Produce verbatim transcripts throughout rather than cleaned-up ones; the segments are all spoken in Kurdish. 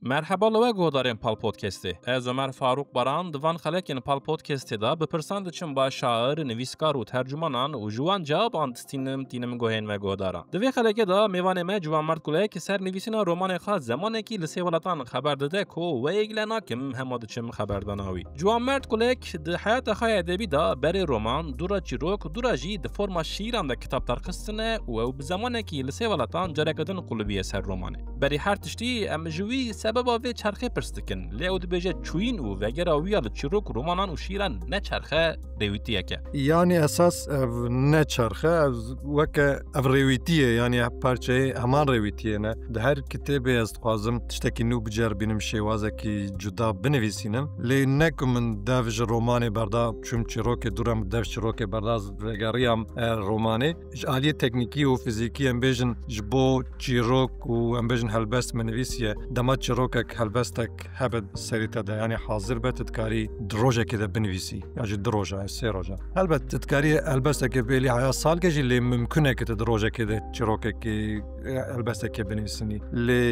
Merheba li we guhdarên Pal Podcastê. Ez Omer Farûq Baran di van xelekên Pal Podcastê de bi pirsan diçim ba şair, nivîskar û tercûmanan û ji wan cewaban distînim tînim guhên me guhdaran. Di vê xelekê de mêvanê me Ciwanmerd Kulek ser nivîsîna romanê xwe Zemanekî li Sê Welatan xeber dide ku wê êgile nakim hema diçim xeberdana wî. Ciwanmerd Kulek di heyata xwe ya edebî de berê roman, dûra çîrok, dûra jî di forma şîran de kitab derxistine û ew bi Zemanekî li Sê Welatan careke din qulubiye ser romanê. Berî her tiştî em ji wî sebeba vê çerxê pirs dikin. Lê ew dibêje çûyîn û vegera wî ya li çîrok, romanan û şîran ne çerxe, rêwîtiyek e. Yanî esas ev ne çerxe, ev weke ev rêwîtî ye, yanî parçeyê heman rêwîtiyê ne. Di her kitêbê ez dixwazim tiştekî nû biceribînim, şêwazekî cuda binivîsînim. Lê ne ku min dev ji romanê berda, çûm çîrokê, dûra min dev çîrokê berda, ez vegeriyam, e, romanê. Ji aliyê teknîkî û fizîkî, em bêjin, ji bo çîrok û, em bêjin, helbest min nivîsiye. Dema çîrokek, helbestek hebe serê te de, yanî hazir be, tu dikarî di rojekê de binivîsî. Ya jî du roja, sê roja. Helbet, tu dikarî helbestekê bêlî heya salke jî, lê mimkun e ku tu di rojekê de çîrokekê, e, helbestekê binivîsînî. Lê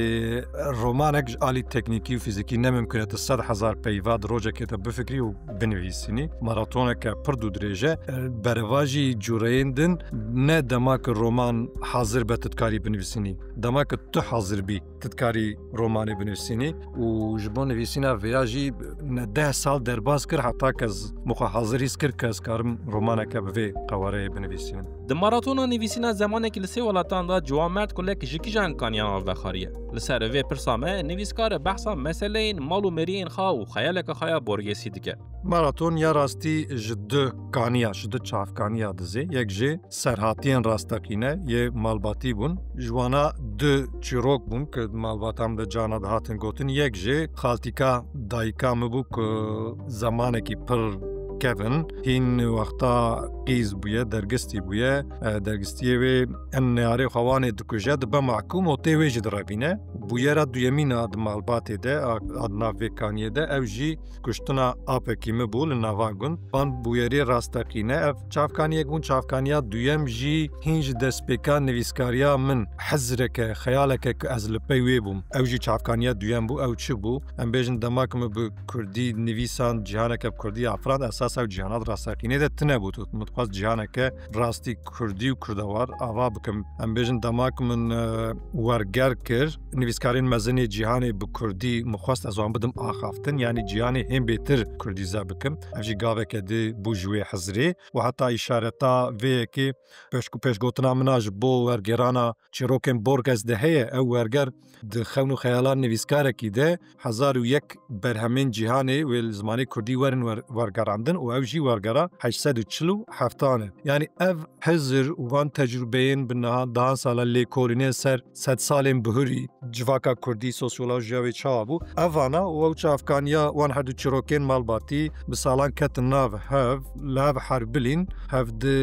romanek ji alî teknîkî û fizîkî ne mimkun e tu sed hezar peyva di rojekê de bifikirî û binivîsînî. Maratoneke pir dû dirêj e. Berevajî cûreyên din ne dema ku roman hazir be tu dikarî binivîsînî. Dema ku tu hazir bî, tu dikarî romanê binivîsînî û ji bo nivîsîna vêya jî ne deh sal derbas kir heta ke ez min xwe hazir hîs kir ke ez karim romaneke bi vê qewareyê binivîsînim. Di maratona nivîsîna Zemanekî li Sê Welatan de Ciwanmerd Kulek ji kîjan kaniyan ve vexwariye? Li ser vê pirsa me, nivîskar behsa meseleyên mal û mêriyên xwe û xeyaleke xwe ya borgesî dike. Maraton ya rastî ji du kaniya, ji du çavkaniya dizê. Yek jê serhatiyên rasteqîne yê malbatî bûn. Ji wana du çîrok bûn ku malbatan de cana dihatin gotin. Yek jê xaltîka dayika min bû ku zemanekî pir kevin, hîn wexta qîz bûye, dergistî bûye. E, dergistiyê wê em neyarê xwe wanê dikuje, dibe mahkûm û tê wê jî direvîne. Bûyera duyemîn a di malbatê de, a, a di nav vê kaniyê de, ew jî kuştina apekî min bû li nava gund. Van bûyerê rasteqîne. Ev çavkaniyek bûn. Çavkaniya duyem jî hîn ji destpêka nivîskariya min hizreke, xeyaleke ku ez li pey wê bûm. Ew jî çavkaniya duyem bû. Ew çi bû? Em bêjin dema ku min bi kurdî nivîsand, cîhaneke bi kurdî afirand, esas ew cîhana di rasteqînê de tune bû. Min dixwest cîhaneke rastî kurdî û kurdewar ava bikim. Em bêjin dema ku min, e, werger kir, nivîskarên mezin ê cîhanê bi kurdî min xwest ez wan bidim axaftin, yanî cîhanê hên bêtir kurdîze bikim. Ev jî gaveke di bû ji wê hizrê û heta îşareta vê yekê pêş ku pêşgotina min a ji bo wergerana çîrokên Borges de heye, ew werger di xewn û xeyalan nivîskarekî de hezar û yek berhemên cîhanê wê li zimanê kurdî werin wer-, wergerandin û ew jî wergera heşt sed û çil û heftan e. Yanî ev hizir û van tecrûbeyên bi niha dehan sala lêkolînên ser sedsalên bihurî civaka kurdî, sosyolojiya wê çawa bû, evana û ew çavkaniya wan her du çîrokên malbatî bi salan ketin nav hev, li hev herbilîn, hev di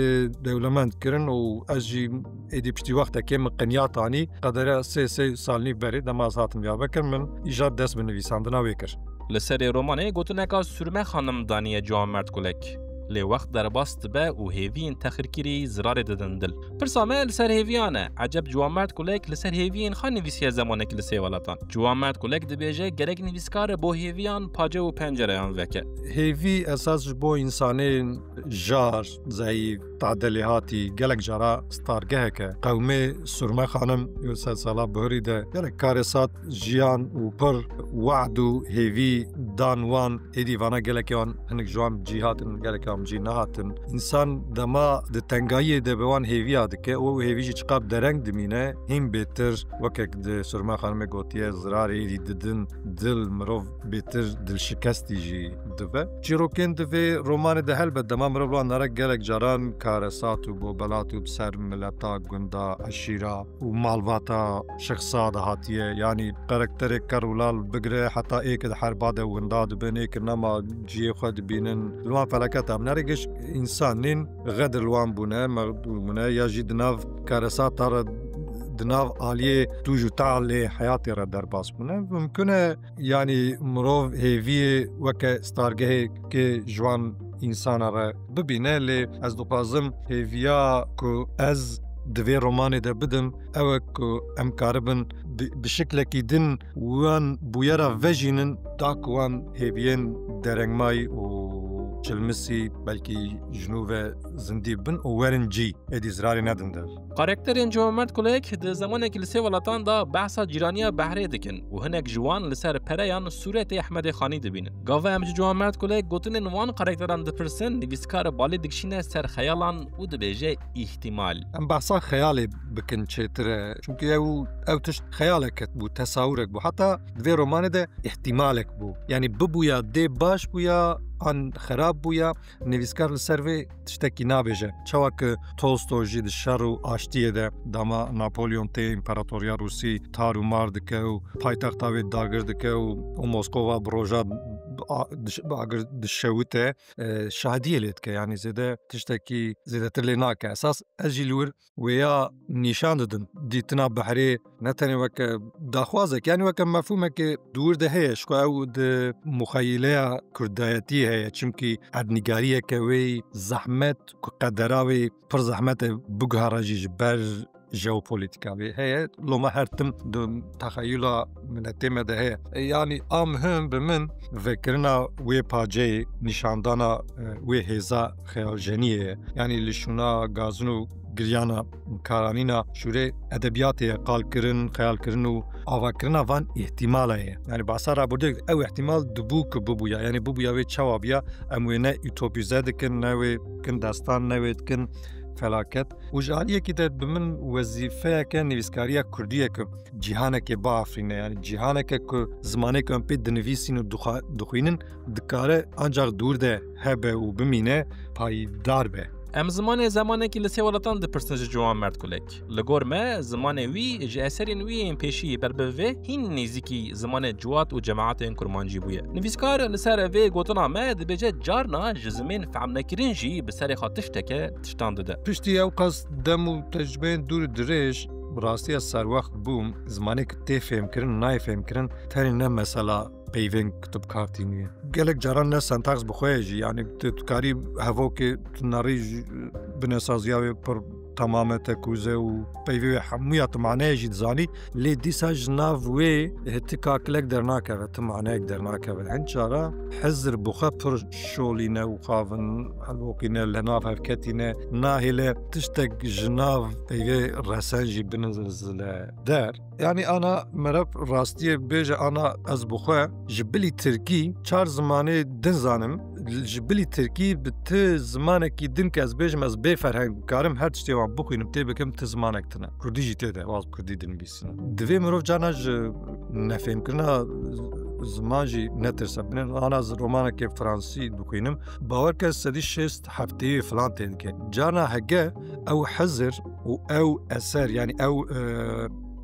dewlemend kirin û ez jî êdî piştî wextekê min qinyat anî, qedere sê sê sal nîv berê dema ez hatim Diyarbekir, min îja dest bi nivîsandina wê kir. Li serê romanê gotineka Surme Xanim daniye Ciwanmerd Kulek. Lê wext derbas dibe û hêviyên texirkirî zirarê didin dil. Pirsa me li ser hêviyan e. Eceb Ciwanmerd Kulek li ser hêviyên xwe nivîsiye Zemanekî li Sê Welatan? Ciwanmerd Kulek dibêje gerek nivîskar bo hêviyan pace û pencereyan veke. Hêvî esas ji bo însanên jar, zeyîf, tade lêhatî, gelek cara stargehek e. Qewmê Surme Xanim, û ser sala bihurî de gelek karesat jiyan û pir wad û hêvî dan wan. Êdî vana gelekê wan, hinek ji wan cî hatin, gelekê wan cî nehatin. Însan dema di tengayiyê de bi wan hêviya dike û hêvî jî çiqas dereng dimîne, hîn bêtir, wekek di Surme Xanimê gotiye, zirarê êdî didin dil, mirov bêtir dilşikestî jî dibe. Çîrokên di vê romanê de helbet dema mirov wan nare gelek caran karesat û bobelat û bi ser mileta, gunda, eşîra û malbata şexsa de hatiye. Yanî karakterê Ker û Lal bigire heta ê ke di herba de winda dibin, ê ke nema cihê xwe dibînin. Li wan felaketa em nerê giş însan nîn, xedir li wan bûne, mexdûr bûne ya jî di nav karesata re, di nav aliyê tûj û talê heyatê re derbas bûne. Mimkun e, yanî mirov hêviyê weke stargehê ke ji wan însana re bibîne, lê ez dixwazim hêviya ku ez di vê romanê de bidim, ew e ku em karibin bi, bi şiklekî din wan bûyera vejînin, da ku wan hêviyên derengmayî û çilmisî belkî ji nû ve zindî bin û werin cî, êdî zirarê nedin dev. Karakterên Ciwanmerd Kulek di zemanekî li sê welatan de behsa cîraniya behrê dikin û hinek ji wan li ser pereyan sûretê Ehmedê Xanî dibînin. Gava em ji Ciwanmerd Kulek gotinên wan karakteran dipirsin, nivîskar balê dikişîne ser xeyalan û dibêje îhtimal. Em behsa xeyalê bikin çêtir e. Çimkî ew, ew tişt xeyalek bû, tesawurek bû. Heta di vê romanê de îhtimalek bû. Yanî bibûya dê baş bûya an xerab bûya, nivîskar li ser vê tiştekî nabêje. Çawa ki Tolstoy jî di Şer û Aştiyê de dema Napolyon tê împaratoriya Rûsî tar û mar dike û paytexta wê dagir dike û, û Moskova bi roja a-, diş-, bi agir dişewite, e, şahidiyê lê dike. Yanî zêde tiştekî zêdetir lê nake. Esas ez jî li wir wêya nîşan didim. Dîtina behrê ne tenê weke daxwazek, yanî weke mefhûmekê di wir de heye, ji xwe ew di muxeyileya kurdayetiyê heye. Çimkî erdnîgariyeke wê zehmet ku qedera wê pir zehmet e biguhere jî ji ber jeopolîtîka wê heye. Loma her tim di texeyula miletê me de heye. E, yanî a muhim bi min vekirina wê paceyê, nîşandana, e, wê hêza xeyaljeniyê ye. Yanî li şûna gazin û giryana karanîna şûrê edebiyatê ye, qalkirin, xeyalkirin û avakirina van îhtîmala ye. Yanî bahsa rabirdûyê ew îhtîmal dibû ku bibûya. Yanî bibûya wê çawa bûya, em wê ne utopîze dikin, ne wê dikin destan, ne wê dikin felaket. Û ji aliyekî de bi min wezîfeyeke nivîskariya kurdî ye ku cîhanekê biafirîne. Yanî cîhaneke ku zimanê ku em pê dinivîsîn û dixwa-, dixwînin, dikare ancak dûr de hebe û bimîne, payîdar be. Em zimanê zemanekî li sê welatan dipirsin ji Ciwanmerd Kulek. Li gor me, zimanê wî ji eserên wî yên pêşî ber bi vê hîn nêzîkî zimanê ciwat û cemaetên kurmancî bûye. Nivîskar li ser vê gotina me dibêje, carna ji zimên fehmnekirin jî bi serê xwe tişteke tiştan dide. Piştî ew qas dem û tecrubeyên dûr û dirêj, bi rastî ez serwext bûm, zimanê ku tê fêmkirin, nayê fêmkirin, tenê ne mesela peyvên kitibkartî nîne. Gelek caran ne sentaks bi xwe ye jî, yanî tu dikarî hevokê tu nerî ji binesaziya wê pir temam e, tekûze û peyvê wê hemûya tu maneyê jî dizanî, lê dîsa ji nav wê hitika kilek dernakeve, tu maneyek dernakeve. Hin cara hizir bi xwe pir şolîne û xavin helbokîne, li nav hevketîne, nahêle tiştek ji nav peyvê resen jî binizile der. Yanî ana meriv rastiyê bêje, ana ez bi xwe ji bilî tirkî çar zimanê din zanim. Ji bilî tirkî bi ti zimanekî din ke ez bêjim, ez bê ferheng karim her tiştê wan bixwînim, tê bikim ti zimanek tine. Kurdî jî tê de, waz kurdî dinivîsînim. Divê mirov carna ji nefêmkirina ziman jî netirse. Binêrin ana ez romanekê fransî dixwînim. Bawer ke sedî şêst heftê filan tê dike. Carna hege ew hizir û ew eser, yanî ew, e,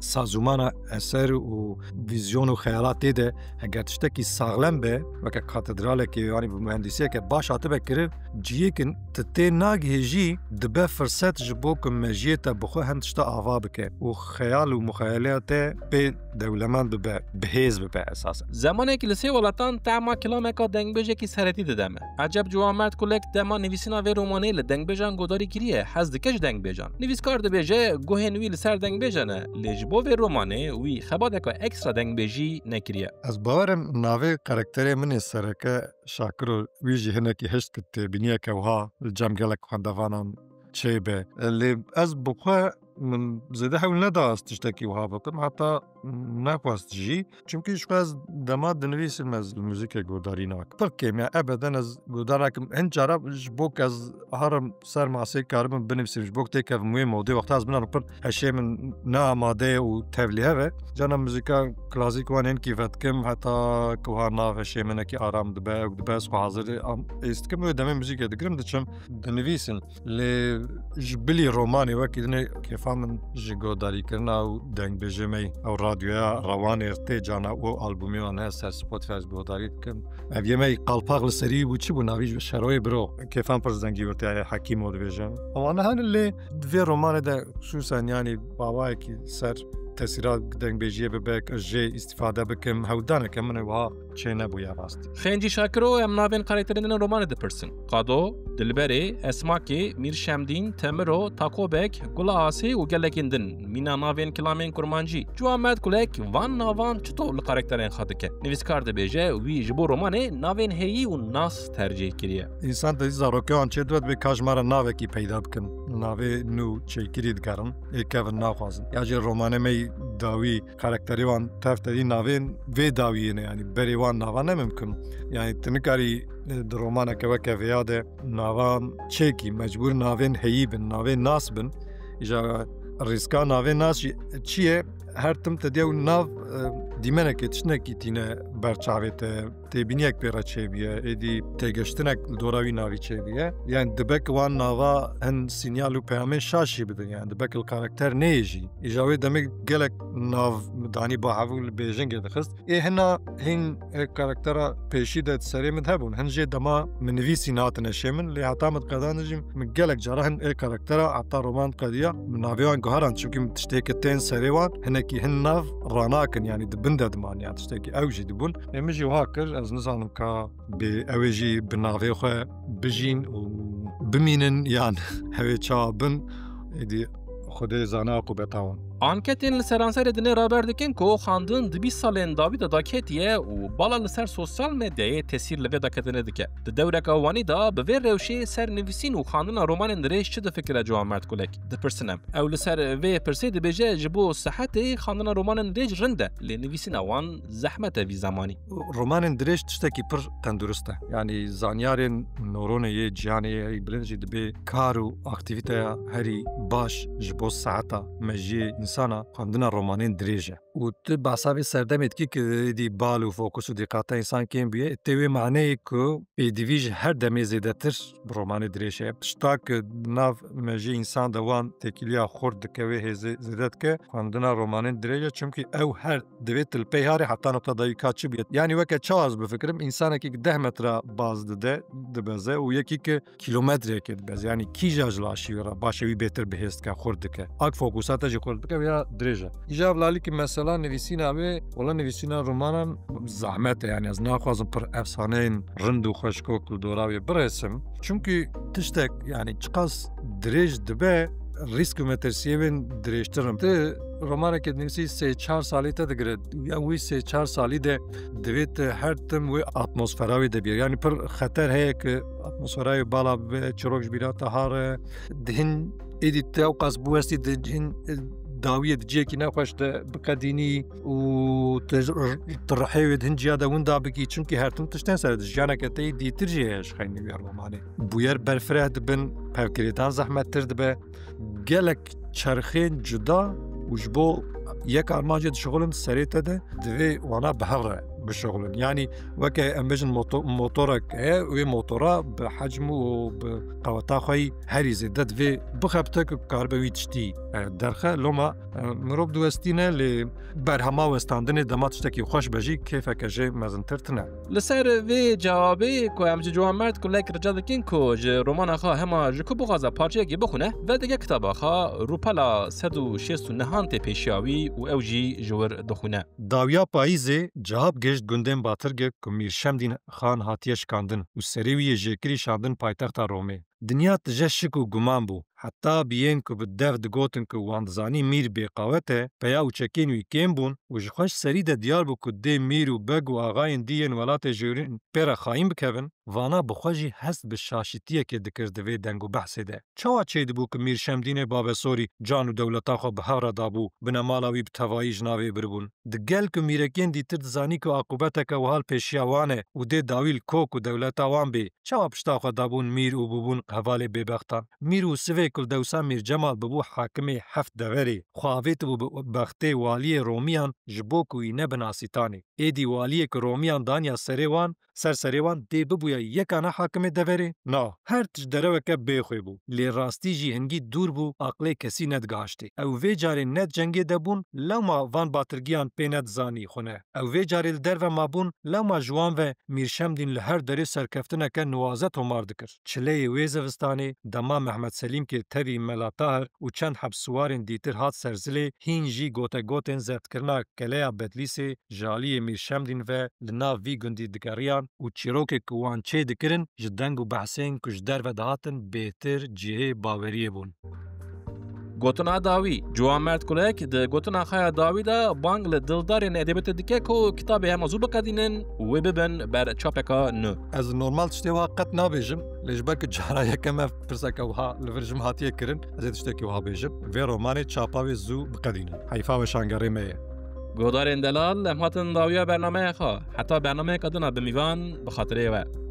sazûmana eser û vîzyon û xeyala tê de, heger tiştekî saxlem be, weke katedralekê, yanî bi muhendîsiyeke baş hatibe kirin, cihêkin tu tê nagihê jî dibe firset ji bo ku mejiyê te bi xwe hin tişta ava bike û xeyal û muxeyeleya te pê dewlemend bibe, bihêz bibe esasen. Zemanekî li sê welatan tema kilameka dengbêjekî seretî dide me. Eceb Ciwanmerd Kulek dema nivîsîna vê romanê li dengbêjan guhdarî kiriye, hez dike ji dengbêjan. Nivîskar dibêje, guhên wî li ser dengbêjan e, lê ji bo vê romanê wî xebateke ekstra dengbêjî nekiriye. Ez bawer im navê karakterê min ê sereke Şakiro, wî jî hinekî hişt ku têbîniyeke wiha li cem gelek xwendevanan çêbe. Lê ez bi xwe min zêde hewl neda ez tiştekî wiha bikim, heta nexwest jî. Çimkî ji xwe ez dema dinivîsim ez li muzîkê guhdarî nakim. Pir kêm e, ebeden ez guhdar nakim. Hin cara ji bo ku ez herim ser masê karibim binivîsim, ji bo ku têkevim wê modê, wexta ez binarim pir heşê min ne amade ye û tevlîhev e. Cana muzîka klasîk wan ên kî vedikim, heta ku wiha nav heşê min nekî aram dibe, ew dibe, ez xwe hazir am-, êst dikim, wê demê muzîkê digirim, diçim dinivîsim. Lê ji bilî romanê wekî dinê kêfa min ji guhdarîkirina ew dengbêjê me, ew radyoya Rewanê tê cana û albûmê wan heye ser Spotify ez guhdarî dikim. Ev yê me qalpax li serî bû, çi bû navî ji Şeroyê Biro. Kêfan pir zengî wê tê, Hekîmo dibêjin. Ewana hene lê di vê romanê de xisûsen yanî bawayekî ser tesîra dengbêjiyê bibe, ez jê îstîfade bikim, hewldaneke min ê wiha çênebûye rast. Xêncî Şakiro, em navên karakterên din ê romanê dipirsin. Qado, Dilberê, Esmakê, Mîr Şemdîn, Temiro, Takobek, Gula Asê û gelekên din. Mîna navên kilamên kurmancî. Ciwamet Kulek van navan çito li karakterên xwe dike? Nivîskar dibêje, wî ji bo romanê navên heyî û nas tercîh kiriye. Însan dizî zarokeyan çê dibe, dibê ka ji me re navekî peyda bikin. Navê nû çêkirî digerin, ê kevin naxwazin. Ya jî romanê me yî dawî karakterê wan tev tedî navên vê dawiyê ne, yanî berê wan nava ne mimkin. Yanî tu nikarî, e, di romaneke weke vêya de navan çêkî, mecbûr navên heyî bin, navên nas bin. Îja rîska navên nas jî çi ye? Her tim te diya û nav, e, dîmenekê, tiştinekî tîne ber çavê te. Têbîniyek pê re çêbûye, êdî têgiştinek li dora wî navî çêbûye. Yani dibe ki wan nava hin sînyal û peyamên şaş jî bidin, yani dibe ki li karakter neyê jî. Îja wê demê gelek nav danî ba hev û li bêjingê dixist. Ê hina hîn ê karaktera pêşî de di serê min hebûn. Hin jê dema min nivîsîn hatine şê min, lê heta min diqedandin jî min gelek cara hin ê karaktera heta roman diqediya min navê wan guheran. Çimkî min tiştê ki tên serê wan, hinekî hin nav ranakin, yani di bin de diman, yani tiştekî ew jî dibûn. Ê min jî wiha kir, ez nizanim ka bê ew ê jî bi navê xwe bijîn û bimînin yan ew ê çawa bin, êdî Xwedê zane aqûbeta wan. Anketên li seranserê dinê raber dikin ku xwendin di bîst salên dawî de daketiye û bala li ser sosyal medyayê tesîr li vê daketinê dike. Di dewreka wanî de bi vê rewşê sernivîsîn û xwendina romanên dirêj çi difikire Ciwan Mert Kulek? Dipirsin em. Ew li ser vê pirsê dibêje, ji bo sihetê xwendina romanên dirêj rind e, lê nivîsîna wan zehmet e vî zemanî. Romanên dirêj tiştekî pir tendurist e. Yanî zanyarên noronê yê cîhanê yê herî bilind jî dibê kar û aktîvîteya herî baş ji bo seheta mejiyê însana xwendina romanên dirêj e. Û tu behsa vê serdemê dikî ku êdî bal û fokus û dîqata însan kêm bûye, tê wê maneyê ku pêdivî ji her demê zêdetir bi romanê dirêj heye. Tişta ku di nav mejiyê însan de wan têkiliya xurt dike, wê hêzê zêde dike, xwendina romanên dirêj e, çimkî ew her divê tu li pey harê heta noqta dawî ka çi bûye. Yanî weke çawa ez bifikirim, însanekî ku deh metra baz dide, dibeze û yekî ku kîlometreyekê dibeze. Yanî kîja ji laşî wê re baş e, wî bêtir bihêz dike, xurt dike. Ak fokusa te jî xurt dike, ya dirêj e. Îja evlalî ki mesela nivîsîna wê, wela nivîsîna romanan zahmet e. Yanî ez naxwazim pir efsaneyên rind û xweşkok li dora wê birêsim. Çimkî tiştek, yanî çiqas dirêj dibe, rîsk û metirsiyê wê dirêjtir in. Ti romanekê dinivîsî sê çar salî te digire. Ya wî sê çar salî de divê tu her tim wê atmosfera wê de bî. Yanî pir xeter heye ki atmosfera wê bala bibe, çirok ji bîra te hare. Di hin êdî te ew qas biwestî di hin, e, dawiyê di cihekî nexweş de biqedînî û tu, tu rihê wê di hin ciya de winda bikî. Çimkî her tim tiştên ser di jiyaneke te yî dîtir jî heye ji xeynî wê romanê. Bûyer berfireh dibin, pevgirêdan zehmettir dibe. Gelek çerxên cuda û ji bo yek armancê dişixulin serê te de divê wana bi hev re bişixulin. Yanî weke em bêjin moto-, motorek heye, wê motora bi hecm û bi qeweta xwe yî herî zêde divê bixebite ku karibe wî tiştî, e, derxe. Loma, e, mirov diwestîne, lê berhema westandinê dema tiştekî xweş be jî kêfeke jê mezintir tine. Li ser vê cewabê ku em ji Ciwan Mert Kulek rica dikin ku ji romana xwe hema ji ku bixwaze parçeyekê bixwine, vedike kitaba xwe, rûpela sed û şêst û nehan tê pêşiya wî û ew jî ji wir dixwîne. Dawiya payîzê cihab gihişt gundên Batirgik ku Mîr Şemdîn Xan hatiye şikandin û serê wî yê jêkirî şandin paytexta Romê. Dinya tije şik û guman bû. Heta bi yên ku bi dev digotin ku wan dizanî Mîr bêqawet e, peya û çekên wî kêm bûn û ji xwe ji serî de diyar bû ku dê mîr û beg û axayên dî yên welatê jêrîn pê re xayîn bikevin, vana bi xwe jî hest bi şaşîtiyekê dikir di vê deng û behsê de. Çawa çêdibû ku Mîr Şemdînê Babesorî can û dewleta xwe bi hev re dabû, binemala wî bi tevayî ji navê biribûn? Di gel ku mîrekên dîtir dizanî ku aqûbeteke wiha li pêşiya wan e û dê dawî li kok û dewleta wan bê, çawa pişta xwe dabûn mîr û bûbûn hevalê bêbextan? Mîr Ûsivê ku li dewsa Mîr Cemal bibû hakimê heft deverê, xwe avêtibû bi bextê waliyê Romiyan ji bo ku wî nebin asîtanê. Êdî waliyê ku Romiyan daniya serê wan, ser serê wan dê bibûya yekane hakimê deverê? Na, her tişt dereweke bêxwê bû. Lê rastî jî hingî dûr bû, aqlê kesî nedigaştê. Ew vê carê ne di cengê de bûn, lewma van batirgiyan pê nedizanî xwe ne. Ew vê carê li derve mabûn, lewma ji wan ve Mîr Şemdîn li her derê serkeftineke nuwaze tomar dikir. Çileyê wê zivistanê, dema Mehmet Selîmkê tevî Mela Tahir û çend heb siwarên dîtir hat ser zilê, hîn jî gotegotên zerdkirina keleya Bedlîsê ji aliyê Mîr Şemdîn ve li nav vî gundî digeriyan û çîrokê ku wan çê dikirin ji deng û behsên ku ji derve dihatin bêhtir cihê baweriyê bûn. Gotina dawî. Ciwanmerd Kulek di gotina xwe ya dawî de bang li dildarên edebiyatê dike ku kitabê hema zû biqedînin û wê bibin ber çapeka nû. Ez normal tiştê wiha qet nabêjim, lê ji ber ku cara yekem ev pirseke wiha li vir ji min hatiye kirin, ez ê tiştekî wiha bêjim. Vê romanê çapa wê zû biqedînin. Heyfa weşangerê me ye. Guhdarên delal, em hatin dawiya bernameya xwe. Heta bernameyeka din a bi mîvan, bi xatirê we.